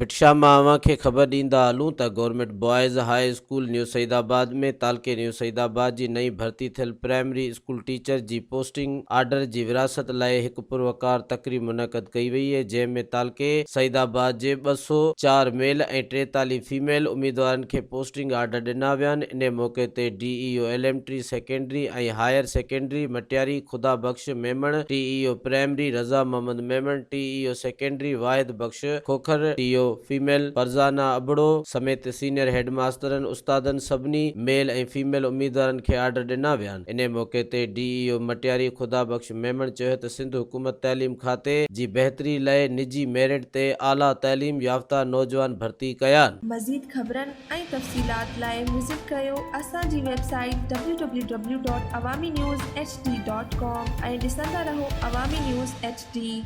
ڀٽ شاهه مان اوهان کي خبر ڏيندا هلون ته government boys high school new Saeedabad ۾ تعلقي نيو سعيد آباد جي نئين ڀرتي ٿيل پرائمري اسڪول ٽيچر جي پوسٽنگ آرڊر جي ورهاست لاء هڪ پروقار تقريب منعقد ڪئي وئي جنهن ۾ تعلقي سعيد آباد جي 204 ميل ۽ 43 فيميل اميدوارن کي پوسٽنگ آرڊر ڏنا ويا آهن انهي موقعي تي D E O elementary secondary ۽ higher secondary Matiari Khuda Bakhsh Memon, T E O primary Raza Muhammad Memon, T E O secondary Wahid Bakhsh Khokhar, T O female Farzana Abro سميت senior head ماسترن، استادن سڀني ميل ۽ female اميدوارن کي order ڏنا ويا آهن. انهي موقعي تي D E O Matiari Khuda Bakhsh Memon چيو ته سنڌ حڪومت تعليم کاتي جي بهتري لئه نجي ميرٽ تي اعليٰ تعليم يافته نوجوان ڀرتي ڪيا آهن. مزيد خبرن ۽ تفصيلات لاء وزٽ ڪريو اسان جي website W W W dot Awami news H D dot com ۽ ڏسندا رهو عوامي نيوز ايڇ ڊي.